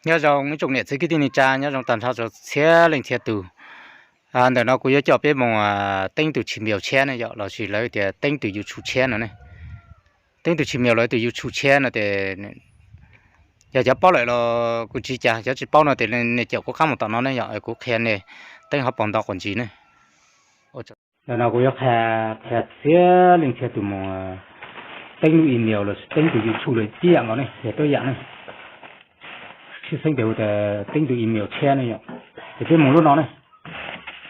Nyob zoo ib tsoom niam txiv kwv tij neej tsa, nyob zoo tag nrho rau txhia leej txhia tus. Ntawm no kuv yuav coj peb mus teeb tus Gmail tshiab ne yom, lossis lawv tias teeb tus YouTube tshiab no ne. Teeb tus Gmail los tus YouTube tshiab no ces yog cov paub lawm los kuv tsis cas, cov tsis paub no ces nej caum kuv qab mus tom no ne yom, kuv qhia nej teeb hov paus nto quas ntsis ne. Ntawm no kuv yuav qhia txhia leej txhia tus mus teeb lub email los teeb tus YouTube los tib yam nkaus ne, yog tuab yam ne. Tshwj xeeb tias hu tias teeb tus email tshiab ne yom. Ces peb mus lub no ne,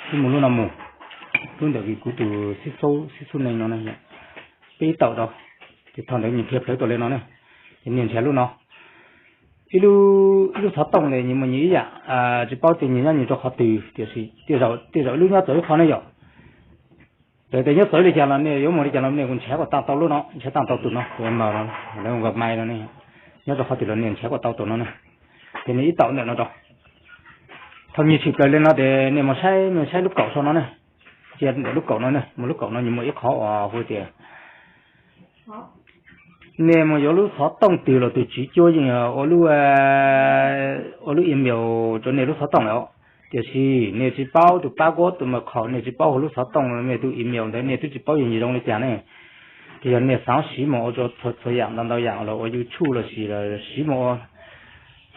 peb mus lub no mus, lub ntawm kuv tus xib xub neeg no ne yom. Peb ib taum rau, ces thaum ntawd nws nrhiav plawv tuaj li no ne, ces nias nrhiav lub no. Ib lub, ib lub xov tooj ntawd nws muaj nws ib yam, tsis paub tias nws nyob nws rau qhov twg, tiam sis tej zaum ib lub nyob txawv ib qho ne yom. Ces tias nyob txawv li cas los nej yuav mus li cas los nej kuj nrhiav kom tau tau lub no, nrhiav tau tau tus no, kuv mas no, lawv Gmail no ne, nyob rau qhov twg los nej nrhiav kom tau tus no ne. Ces nej ib taum ntawm no rau. Thaum nws tshwm plaws li no ces nej mus saib, mus saib lub kaum sau no ne, cia ntawm lub kaum no ne, mus lub kaum no nws muaj ib qhov uas hu tias nej mus yuav lub xov tooj twg los tus tswv cuab yeej ua lub, ua lub email rau nej lub xov tooj lawm. Tiam sis nej tsis paub tus password tus mật khẩu, nej tsis paub hu lub xov tooj, nej tus email ntawd nej twb tsis paub yog nws zoo li cas ne. Ces yog nej xav siv mus ua txhua yam ntau ntau yam los ua YouTube lossis siv mus ua,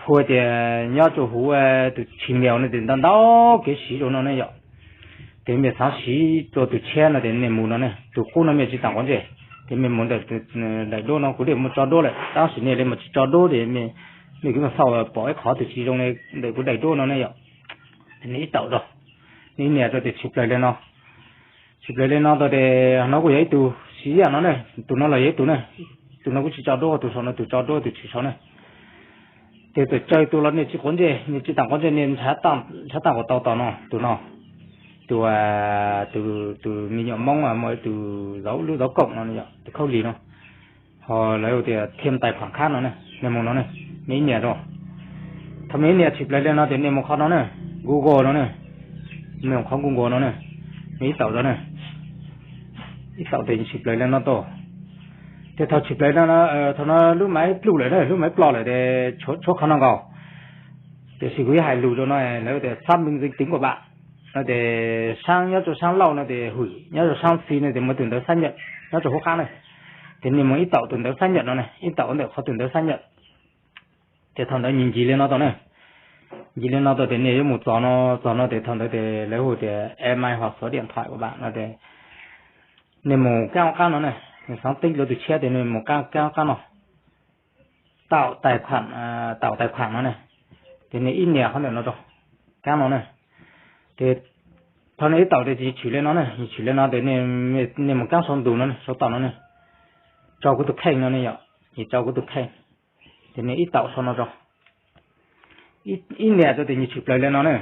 hu tias nyob rau huv tus Gmail no ces ntau ntau kev siv rau no ne yom. Ces mej xav siv rau tus tshiab no ces nej mus no ne, tus qub no mej tsis tas quav ntsej, ces mej mus ntawm daim duab no, kuv li mus tso duab lawm, tab sis nej li mus tsis tso duab ces mej kuj mus xauj pom ib qhov twg tsis zoo li ntawm kuv daim duab no ne yom. Nej ib taum rau, nej ib nias rau ces tshwm plaws li no. Tshwm plaws li no tau ces no kuj yog ib tug siv ib yam no ne, tus no los yog ib tug ne, tus no kuj tsis tso duab, tus saum no tus tso duab tus tshwm saud ne. Ces txawm tsawg tus los nej tsis quav ntsej, nej tsis tas quav ntsej, nej nrhiav tag kom tau tus no, tus no, tus, tus me nyuam Hmoob muaj tus lub zauv koom no yom, tus khaub lig no, ho lawv tias thiaj tais khuam khab no ne, nej mus no ne, nej ib nias rau. Thaum mej ib nias tshwm plaws li no ces nej mus qhov no ne, Google no ne, nej mus qhov Google no ne, nej ib taum rau ne, ib taum ces tshwm plaws li no tau. Ces thaum tshwm plaws no, thaum no lub maiv pluj lawm ne, lub maiv ploj lawm ces tshuav qhov no nkaus. Tiam sis kuv yuav hais lus rau no, lawv tias xác minh danh tính của bạn no ces saab nyob rau saab lauj no ces hwm, nyob rau saab xi no ces muaj tus ntawv xác nhận nyob rau hauv qab ne. Ces nej mus ib taum tus ntawv xác nhận no ne, ib taum ntawm qhov tus ntawv xác nhận. Ces thaum ntawd nws ncig li no tau ne, ncig li no tau ces nej yuav mus txog no, txog no ces thaum ntawd ces lawv hu tias email hoặc số điện thoại của bạn no ces nej mus kab qab no ne, nej xav teeb rau tus tshiab ces nej mus kab kab qab no, tạo tài khoản, tạo tài khoản no ne. Ces nej ib nias qhov ntawm no rau, kab no ne. Ces thaum nej ib taum ces tshwm li no ne, tshwm li no ces nej mus kab sau ntug no ne, sau tau no ne, rau kuv tus kheej no ne yom, nej rau kuv tus kheej. Ces nej ib taum sau no rau, ib nias rau ces nws tshwm plaws li no ne.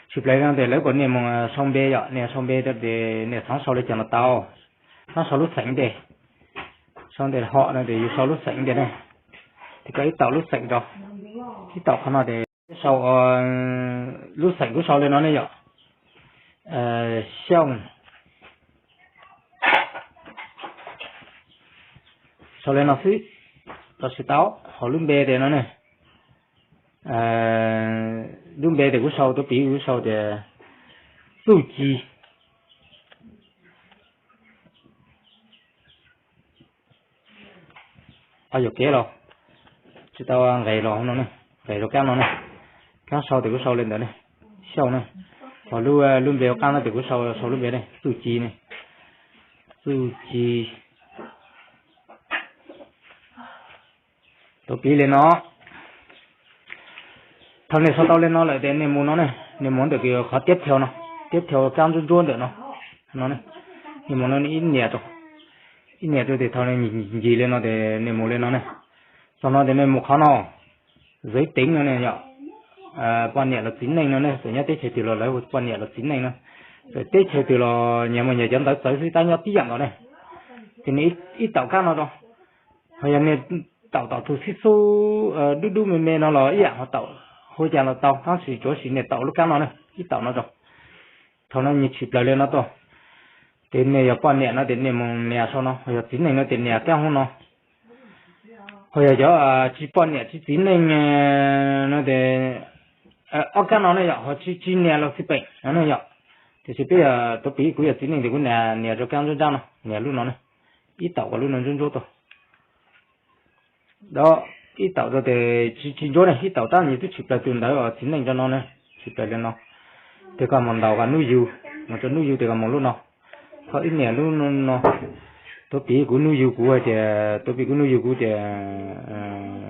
Tshwm plaws li no ces lawv kom nej mus sau npe yom, nej sau npe rau ces nej xav sau li cas los tau. Xav sau lub xeem ntej, sau ntej hom no ces yus sau lub xeem ntej ne. Ces koj ib taum lub xeem rau, ib taum qhov no ces sau lub xeem kuv sau li no ne yom. Xyooj, sau li no xwb los tsis tau. Ho lub npe ces no ne, lub npe ces kuv sau, tuav piv kuv sau tias Txuj Ci. Qhov yuam kev los tsis tau nqes los no ne, nqes rau kab no ne. Kab sau ces kuv sau li ntawd ne, Xyooj ne. Ho lub, lub npe hauv qab no ces kuv sau, sau lub npe ne, Txuj Ci ne. Txuj Ci. Tuav piv li no. Thaum nej sau tau li no lawm ces nej mus no ne, nej mus ntawm qhov tiếp theo no, tiếp theo kab ntsuab ntsuab ntawm no, no ne. Nej mus no ib nias rau, ib nias rau ces thaum nej ncig li no ces nej mus li no ne. Txog no ces nej mus qhov no, giấy test no ne yom. Poj niam los txiv neej no ne, txawm nyob teb chaws twg los lawv hu poj niam los txiv neej no. Txawm teb chaws twg los nyias muaj nyias cov ntawv txawv xwb, tab nyob tib yam nkaus ne. Ces nej ib taum kab no rau. Ho yog nej taum tom tus xib xub dub dub me me no los ib yam, ho taum hu cas los tau, tab sis tsuav sis nej taum lub kab no ne, ib taum no rau. Thaum no nws tshwm plaws li no tuaj, ces nej yog poj niam no ces nej mus nias sau no, yog txiv neej no ces nias kab hauv no. Ho yog cov tsis poj niam tsis txiv neej no ces ob kab no ne yom, ho tsis tsis nias los xij peem no ne yom. Tiam sis peb yog tuav piv kuv yog txiv neej ces kuv nias nias rau kab ntsuab ntsab no, nias lub no ne, ib taum kom lub no ntsuab ntsuab tau. Ib taum rau ces tsis tsis ntsuab ne, ib taum tab nyias twb tshwm plaws tus ntawd txiv neej rau no ne, tshwm plaws li no. Ces koj mus ntaus kom nub yug, mus rau nub yug ces koj mus lub no, koj ib nias lub no. Tuav piv kuv nub yug kuv hais tias, tuav piv kuv nub yug kuv tias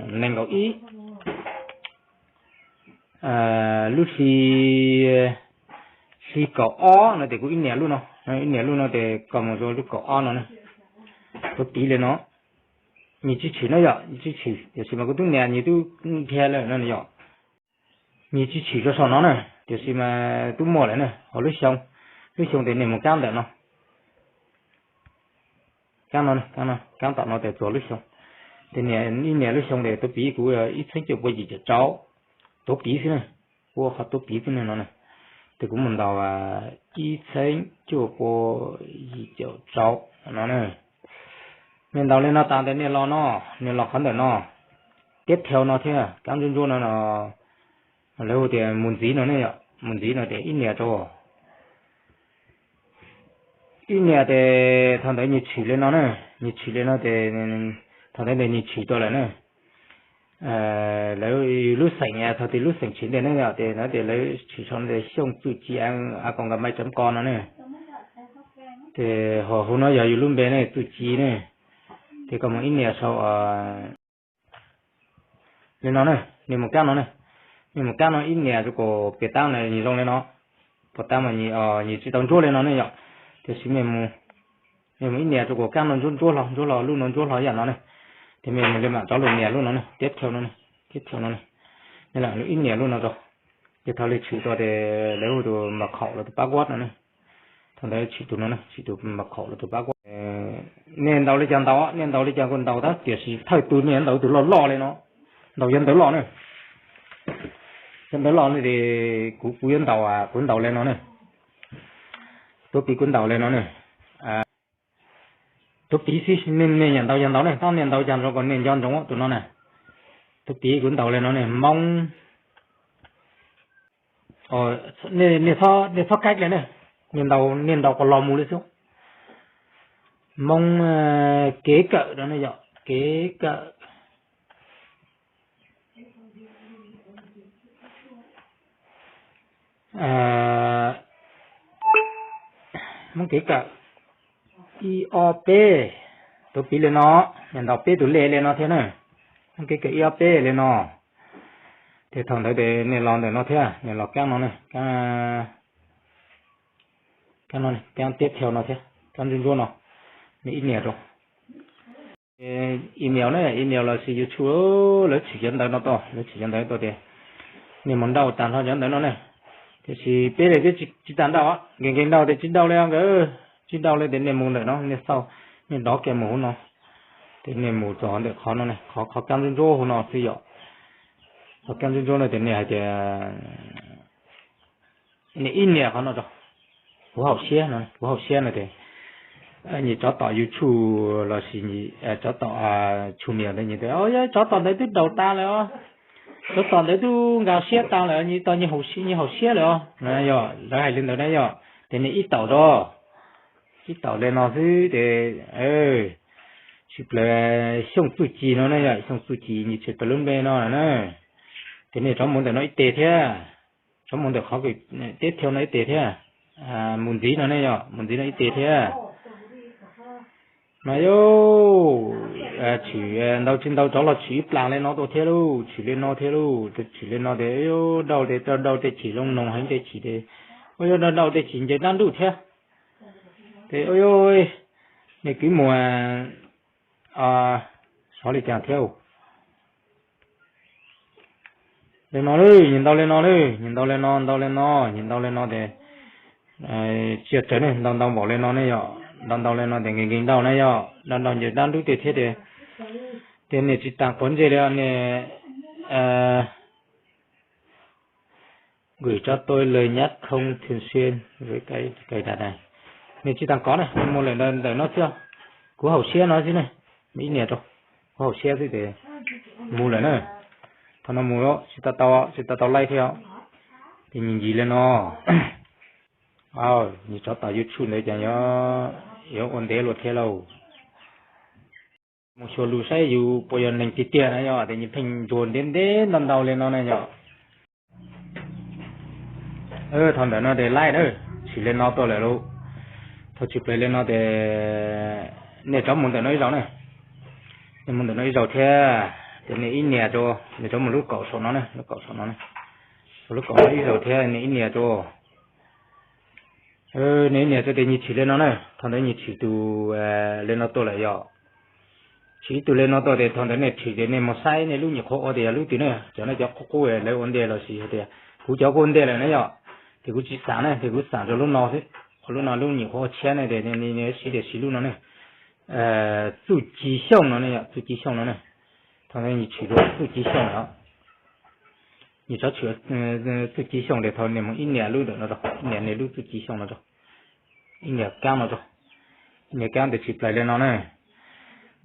nees nkaum ib lub hli, hli kaum ob no ces kuv ib nias lub no, ib nias lub no ces koj mus rau lub kaum ob no ne. Tuav piv li no, nyias tsis tshwm na yom, nyias tsis tshwm, tiam sis mas kuv twb nias nyias twb nrhiav lawm no yom. Nyias tsis tshwm rau saum no na, tiam sis mas twb muaj lawm na, ho lub xyoo, lub xyoo ces nej mus kab ntawm no, kab no, kab tom no ces txuas lub xyoo. Ces nias, ib nias lub xyoo ces tuav piv kuv ib txheeb cuaj pua yim caum rau, tuav piv xwb ne, kuv ua qhov tuav piv xwb ne no ne. Ces kuv mus ntaus ib txheeb cuaj pua yim caum rau no ne. Nej ntaus li no tas ntawd nej los no, nej los qhov ntawm no, tiab thau no thiab kab ntsuab ntsuab no no, lawv hu tias mus ntxiv no ne yom, mus ntxiv no ces ib nias rau, ib nias ces thaum ntawd nyias tshwm li no na, nyias tshwm li no ces thaum ntawd ces nyias tshwm tau lawm na. Lawv lub xeem, thaum twg lub xeem tshwm ntawd ne yom, ces no ces lawv tshwm sau tias Xyooj Txuj Ci a còng gmail chấm com no ne. Ces ho hu no yog yus lub npe ne, Txuj Ci ne. Ces koj mus ib nias sau li no ne, nej mus kab no ne, nej mus kab no ib nias rau kom piam tab na nyias zoo li no, piam tab mas nyias tsis tau ntsuab li no ne yom. Tiam sis mej mus ib nias rau kom kab no ntsuab ntsuab hlo, ntsuab hlo lub no ntsuab hlo yam no ne. Ces mej mus li mam rov lug nias lub no ne, tiab thau no ne, tiab thau no ne. Nej lam ib nias lub no rau, ces thaum li tshwm rau ces lawv hu tus mật khẩu los tus password no ne. Thaum ntawd tshwm tus no ne, tshwm tus mật khẩu los tus password. Nej ntaus li cas ntaus, nej ntaus li cas kuj ntaus tab tiam sis thawj tug nej ntaus tus loj loj li no, ntaus yog ntawv loj ne. Yog ntawv loj ne ces kuv kuv yuav ntaus, kuv ntaus li no ne. Tuav piv kuv ntaus li no ne. Tuav piv xwb, nej nyiam ntaus yog ntaus ne, tab nej ntaus cas rau kom nej nco ntsoov tus no na. Tuav piv kuv ntaus li no ne, Hmoob, nej txhob kaib li ne, nej ntaus, nej ntaus kom los mus li xwb. Hmoob kev kawm no ne yom, kev kawm. Hmoob kev kawm ib ob peb, tuav piv li no, nyias ntaus peb tus lej li no thiab na. Hmoob kev kawm ib ob peb li no. Ces thaum ntawd ces nej los ntawm no thiab, nej los kab no ne, kab no, kab tiab thau no thiab, kab ntsuab ntsuab no, nej ib nias rau. Email ne, email lossis YouTube, lawv tshwm cov ntawv no tuaj, lawv tshwm cov ntawv tuaj tias nej mus nrauj tag nrho cov ntawv no ne. Tiam sis peb li twb tsis tas nrauj, nkees nkees nrauj tias tsis dauj li nkawd, tsis dauj li tias nej mus ntawm no, nej xauj, nej dov kiag mus hauv no, ces nej mus txog ntawm qhov no ne, qhov, qhov kab ntsuab ntsuab hauv no xwb yom. Qhov kab ntsuab ntsuab no ces nej hais tias nej ib nias qhov no rau, kuv haum siab no, kuv haum siab no ces nyias tsov tom YouTube lossis nyias tsov tom tshu mias ntawd, nyias tias, o, yog tsov tom ntawd twb daus tas lawm os, tsov tom ntawd twb nkag siab tas lawm, nyias tos nyias haum siab, nyias haum siab lawm os. Yog lawv hais li ntawd na yom, ces nej ib taum rau, ib taum li no xwb ces tshwm plaws Xyooj Txuj Ci no ne yom, Xyooj Txuj Ci nyias tshwm plaws lub npe no na. Ces nej rov mus ntawm no ib teg thiab, rov mus ntawm qhov teb thau no ib teg thiab, mus ntxiv no ne yom, mus ntxiv no ib teg thiab. Mas yog tshwm ntau tsis ntau rov los tshwm ib plag li no tuaj thiab lauj, tshwm li no thiab lauj, tshwm li no ces dauj, dauj tej chim loo noog heev tej chim ces, ua yog dauj tej chim ncaws dab ntuj thiab. Ces ua yog nej kwv muas xyov li cas thiab. Li no lauj, nyias ntaus li no lauj, nyias ntaus li no, ntaus li no, nyias ntaus li no ces tsis yog tsawg ne, ntaus ntau npaum li no ne yom, ntaus ntau li no ces nkees nkees dauj na yom, dauj dauj ncaws dab ntuj tej thiab ces, ces nej tsis tas quav ntsej li nej gửi cho tôi lời nhắn không thường xuyên với cái cài đặt này. Nej tsis tas kov ne, nej mus lawm ntawm no xwb, kuv haum siab no xwb ne, ib nias rau, kuv haum siab xwb ces Mus lawm na, thaum no mus tsis tau tau, tsis tau tau laij thiab. Ces nws ncig li no, nws tsov tom YouTube ntawd ces yuav ua ntev luaj thiab lauj. Mus xyuas lus saib yus puas yog neeg tiag tiag na yom, ces nws pheej ntsuas ntev ntev ntau ntau li no na yom. Thaum ntawm no ces laij na, tshwm li no tuaj lawm lauj. Thaum tshwm plaws li no ces nej rov mus ntawm no ib zaug ne, nej mus ntawm no ib zaug thiab, ces nej ib nias rau, nej rov mus lub kaum saum no ne, lub kaum saum no ne, lub kaum no ib zaug thiab nej ib nias rau. Nej ib nias rau ces nws tshwm li no na, thaum ntawd nws tshwm tus li no tuaj lawm yom. Tshwm ib tug li no tuaj ces thaum ntawd nej tshwm ces nej mus saib nej lub nyuam qhuav ua tias yog lub twg ne, cov no cov qub qub lawv ua ntej los sis hais tias kuv cov kuj ua ntej lawm na yom. Ces kuv tsis xam ne, ces kuv xam rau lub no xwb, lub no lub nyuam qhuav ua tshiab ne, ces siv tias siv lub no ne, txuj ci xyooj no ne yom, txuj ci xyooj no ne. Thaum ntawd nws tshwm rau txuj ci xyooj lawm, nws tshwm txuj ci xyooj ces thaum nej mus ib nias lub ntawm no rau, ib nias nej lub txuj ci xyooj no rau, ib nias kab no rau, ib nias kab ntawd tshwm plaws li no ne.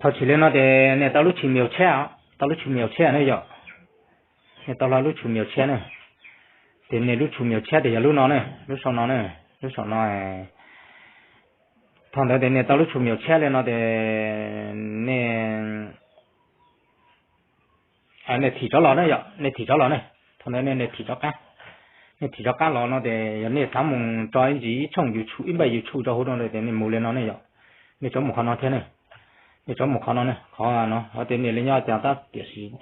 Thaum tshwm li no ces nej tau lub tshu mias tshiab, tau lub tshu mias tshiab ne yom. Nej tau lub tshu mias tshiab ne, ces nej lub tshu mias tshiab ces yog lub no ne, lub saum no ne, lub saum no. Thaum ntawd ces nej tau lub tshu mias tshiab li no ces nej nej thim rov los ne yom, nej thim rov los ne. Thaum ntawd nej thim rov qab, nej thim rov qab los no ces yog nej xav mus tso ib ntsis ib tshooj YouTube, ib npaj YouTube rau hauv no ces nej mus li no ne yom. Nej rov mus qhov no thiab ne, nej rov mus qhov no ne, qhov no tias nej li nyob cas tab tiam sis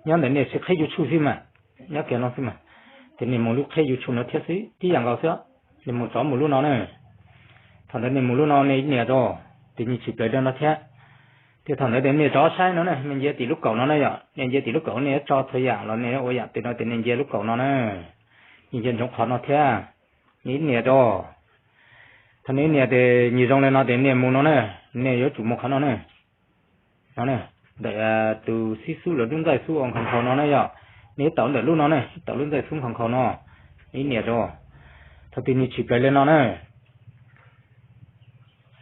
nyob ntawm nej sib qhib YouTube xwb mas, nyob kiag no xwb mas, ces nej mus lub qhib YouTube no thiab xwb, tib yam nkaus xwb. Nej mus rov mus lub no ne, thaum ntawd nej mus lub no nej ib nias rau, ces nws tshwm plaws li no thiab. Ces thaum ntawd ces nej rov saib no ne, nej ntsia tim lub kaum no ne yom, nej ntsia tim lub kaum nej yuav tso txhua yam los nej ua yam twg no ces nej ntsia lub kaum no na, nej ntsia ntsoov qhov no thiab, nej ib nias rau. Thaum nej ib nias ces nws zoo li no ces nej mus no ne, nej yuav tsum mus qhov no ne. No ne, ntawm tus xib xub los lub ntxaij xub ua nkhaus nkhaus no ne yom, nej ib tau ntawm lub no ne, ib tau lub ntxaij xub nkhaus nkhaus no, nej ib nias rau. Thaum twg nws tshwm plaws li no ne,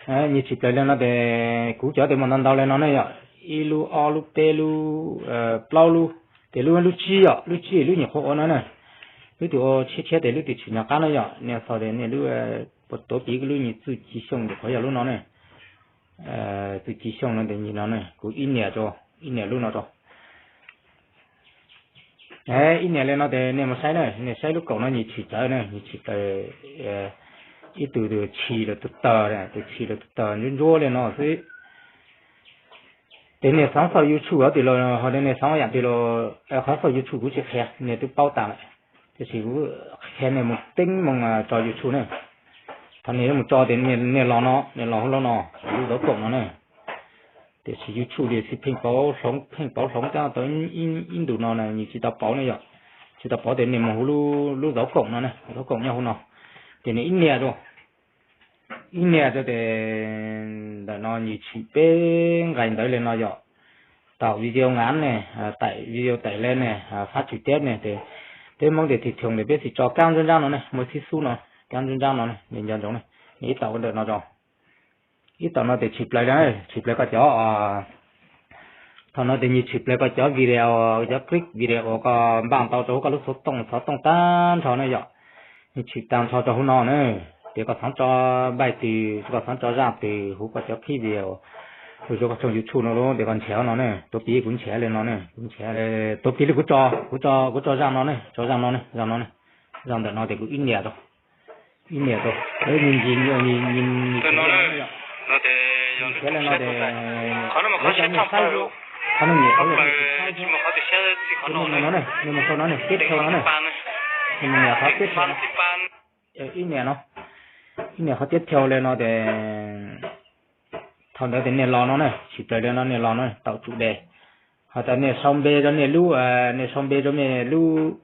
nws tshwm plaws li no ces kuv cov tes mus ntau ntau li no ne yom, ib lub ob lub peb lub plaub lub, ces lub lub tsib yom, lub tsib lub nyuam qhuav ua no ne. Lub twg ua tshiab tshiab ces lub twg tshwm nyuag qab no yom, nej xav tias nej lub puas tuav piv lub nyuag txuj ci xyooj ces qhov yog lub no ne. Txuj ci xyooj no ces nws no ne, kuv ib nias rau, ib nias lub no rau. Ib nias li no ces nej mus saib na, nej saib lub kaum no nws tshwm tawv ne, nws tshwm tawv ib tug tshis los tus taws, tus tshis los tus taws ntsuab ntsuab li no xwb. Ces nej xav xauj YouTube hov twg los ho nej xav yam twg los, qhov xauj YouTube kuv tsis qhia, nej twb paub tas lawm. Tiam sis kuv qhia nej mus teeb moo tso YouTube ne. Thaum nej yuav mus tso ces nej los no, nej los hauv lub no, lub zauv koom no ne. Tiam sis YouTube li xij pheej pauv hloov, pheej pauv hloov cab tau ib ntus no na nws tsis tau pauv ne yom. Tsis tau pauv ces nej mus hauv lub zauv koom no ne, zauv koom nyob hauv no. Ces nej ib nias rau, ib nias rau ces ntawm no nws tshwm peb nqes ntawv li no yom. Tạo video ngắn ne, tải video tải lên ne, phát trực tiếp ne, ces peb Hmoob ces thim thoom ces peb tsis tso kab nruab nrab no ne, muaj xib xub no, kab nruab nrab no ne, nej nco ntsoov ne, nej ib tau ntawm no rau. Ib tau no ces tshwm plaws, tshwm plaws koj cov, thaum no ces nws tshwm plaws koj cov video, cov clip video koj npaj tau rau hauv koj lub xov tooj, xov tooj tag nrho ne yom. Nws tshwm tag nrho rau hauv no ne. Ces koj xav tso npaj twg, koj xav tso zaj twg hauv koj cov clip video, hauv koj tshooj YouTube no los ces koj nrhiav no ne, tuav piv kuv nrhiav li no ne, kuv nrhiav, tuav piv li kuv tso, kuv tso, kuv tso zaj no ne, tso zaj no ne, zaj no ne, zaj ntawm no ces kuv ib nias rau, ib nias rau, nws ncig, nws ncig, nws ncig, nws nrhiav li no ces, qhov no nws nyiam, qhov no nws nyiam, qhov no nws nyiam, no ne, nws mus sau no ne, tiếp theo no ne, nws mus nias qhov tiếp theo no, ib nias no, ib nias qhov tiếp theo li no ces thaum ntawd ces nej los no ne, tshwm plaws li no nej los no, tạo chủ đề. Hos tas nej sau npe rau nej lub, nej sau npe rau nej lub,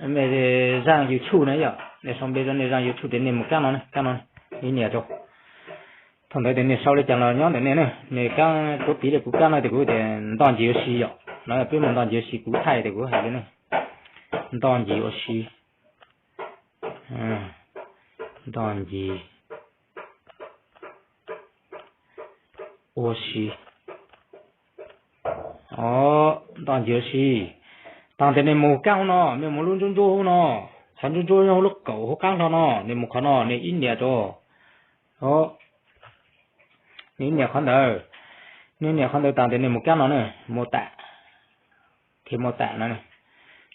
nej zaj YouTube na yom, nej sau npe rau nej zaj YouTube ces nej mus kab no ne, kab no ne, ib nias rau. Thaum ntawd ces nej sau li cas los nyob ntawm nej ne, nej kab tuav piv li kuv kab no ces kuv tias ntoj ncig ua si yom, no peb mus ntoj ncig ua si kuv thaij tias kuv hais li ne, ntoj ncig ua si, ntoj ncig ua si. Nto ncig si. Taag tes nej mus kaab huv no, nej mus lub ntsuab ntsuab huv no, qhov ntsuab ntsuab nyob huv lub kaum huv qaab hlo no, nej mus qhov no nej ib nias rua. Nej ib nias qhov ntawd, nej ib nias qhov ntawd taag tes nej mus kaab no ne, mô tả, qhia mô tả no,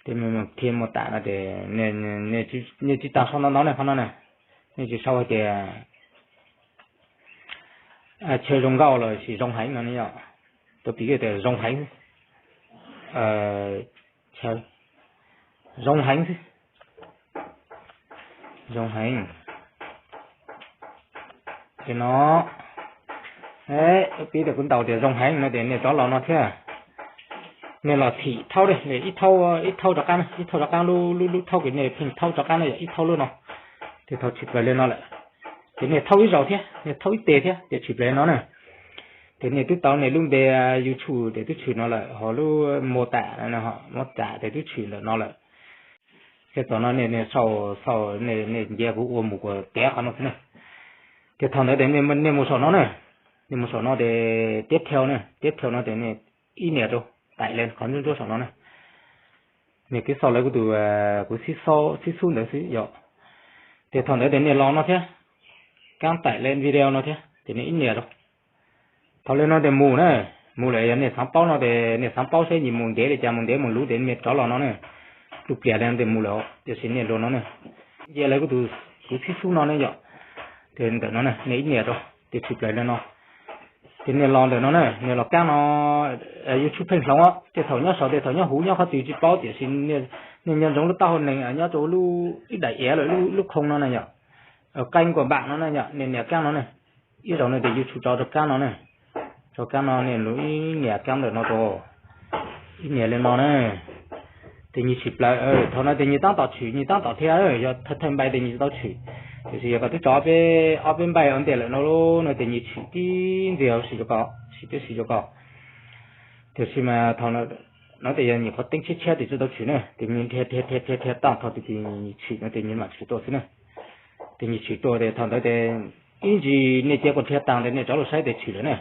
tes qhia mô tả no tes nej tsi taag sau ntau ntau ne, qhov no ne, nej tsi sau hais tias chaw zoo nkauj lossis zoo heev no ne yom. Tau piv tias zoo heev, chaw zoo heev xwb, zoo heev. Ces no, piv tias kuv ntaus tias zoo heev no ces nej rov los no thiab. Nej los thim thaub, ib thaub, ib thaub rov qaab, ib thaub rov qaab, lub lub thaub kws nej pheej thaub rov qaab no yog ib thaub lub no. Ces thaum tshwm plaws li no lawm, ces nej thaub ib zaug thiab, nej thaub ib teg thiab ces tshwm plaws li no na. Ces nej twb tau nej lub npe YouTube ces twb tshwm no lawm, ho lub mô tả, mô tả ces twb tshwm ntawm no lawm. Ces tom no nej sau, sau, nej nce kuv ua mus kuas tiav qhov no xwb na. Ces thaum ntawd ces nej mus saum no na, nej mus saum no ces tiếp theo na, tiếp theo no ces nej ib nias rau, tải lên, qhov ntsuab ntsuab saum no na. Nej twb xauj lawv kuv tus, kuv xib xub ntawd xwb yom. Ces thaum ntawd ces nej los no thiab, cắm tải lên video no thiab ces nej ib nias rau. Thaum li no ces mus na, mus lawm yog nej xaav paub no ces nej xaav paub saib nyias mus ntev li cas, mus ntev mus luv ces nej rov los no na. Lub pliag li no ces mus lawm, tiam sis nej los no na, nce lawv kuv tus, kuv xib xub no ne yom. Ces ntawm no na nej ib nias rau ces tshwm plaws li no. Ces nej los ntawm no na, nej los kaab no, YouTube pheej hloov os, tej thaum nyob saum tej thaum nyob huv nyob qhov twg tsis paub, tiam sis nej nco ntsoov lub taub hau neeg nyob rau lub ib daim iav lawm lub khoo no na yom. Kênh của bạn no na yom, nej nias kaab no ne. Ib zaug no ces YouTube tso rau kaab no ne. Tso kaab no nej lub ib nias kaab ntawm no rau, ib nias li no na. Ces nyias tshwm plaws, thaum no ces nyias taab tom tshwm, nyias taab tom thiab, yog thawj thawj npaij ces nyias tau tshwm. Tiam sis yog koj twb tso peb ob peb npaij ua ntej lawm no, no ces nyias tshwm tib ntxiag huv si rau koj, tshwm tib si rau koj. Tiam sis mas thaum no ces yog nyias qhov teeb tshiab tshiab ces tsis tau tshwm na, ces nyias dhia dhia dhia dhia taaj thaum twg ces nyias tshwm no ces nyias mam tshwm tuaj xwb na. Ces nyias tshwm tuaj ces thaum ntawd ces ib ntsis nej cia kuv dhia taag ces nej rov los saib ces tshwm lawm na.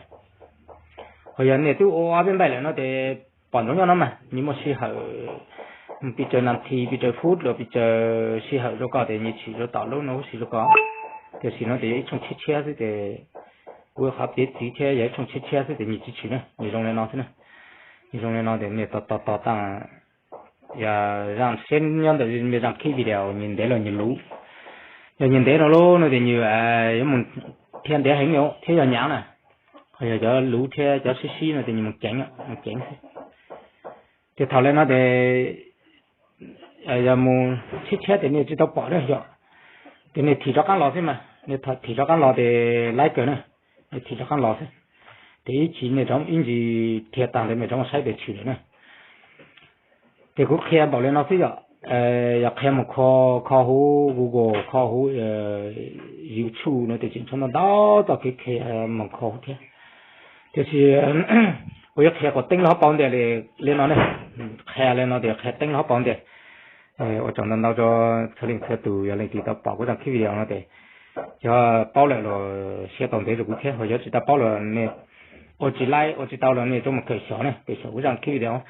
Ho yog nej twb ua ob peb npaij lawm no ces pom ntsoov nyob no mas nyias muaj sij hawm, pes tsawg nas this, pes tsawg phút los pes tsawg sij hawm rau koj ces nyias tshwm rau tom lub no huv si rau koj. Tiam sis no ces yog ib tshooj tshiab tshiab xwb ces kuv qhov piav txiv thiab yog ib tshooj tshiab tshiab xwb ces nyias tsis tshwm na, nyias zoo li no xwb na. Nyias zoo li no ces nej tos tos tos taaj, yog zaj seb nyob ntawm me zaj khib video nyias ntev los nyias luv. Yog nyias ntev no lub no ces nyias yuav mus dhia ntev heev thiab yog nyav na. Ho yog cov luv thiab cov sib sib no ces nyias mus ceev, mus ceev xwb. Ces thaum li no ces yog mus tshiab tshiab ces nej tsis tau pom na yom. Ces nej thim rov qaab los xwb mas, nej thim rov qaab los ces laib kawg na. Nej thim rov qaab los xwb. Ces ib chim nej rov ib ntsis dhia taag ntawd nej rov saib ces tshwm lawm na. Ces kuv qhia npaum li no xwb yom. Yog qhia mus kho, kho huv Google, kho huv YouTube no ces tseem tshuav ntau ntau txoj kev qhia mus kho huv thiab. Tiam sis kuv yuav qhia kom teeb lub hauv paus ntiag li no ne. Qhia li no ces qhia teeb lub hauv paus ntiag. Ua tsaug ntau ntau rau txhua leej txhua tus, yog leej twg tau pom kuv zaj khib video no ces yog paub lawm los share tau ntev rau kuv thiab, ho yog tsis tau paub los nej ua tsis laib ua tsis tau los nej rov mus kawm xyov ne, kawm xyov kuv zaj khib video.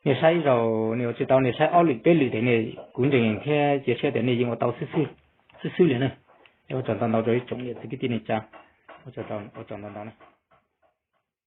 Nej saib ib zaug nej ua tsis tau nej saib ob lwm peb lwm ces nej kuv ntseeg thiab cia siab tias nej yeej ua tau xwb xwb li ne. Ua tsaug ntau ntau rau ib tsoom niam txiv kwv tij neej tsa. Ua tsaug ntau ntau na.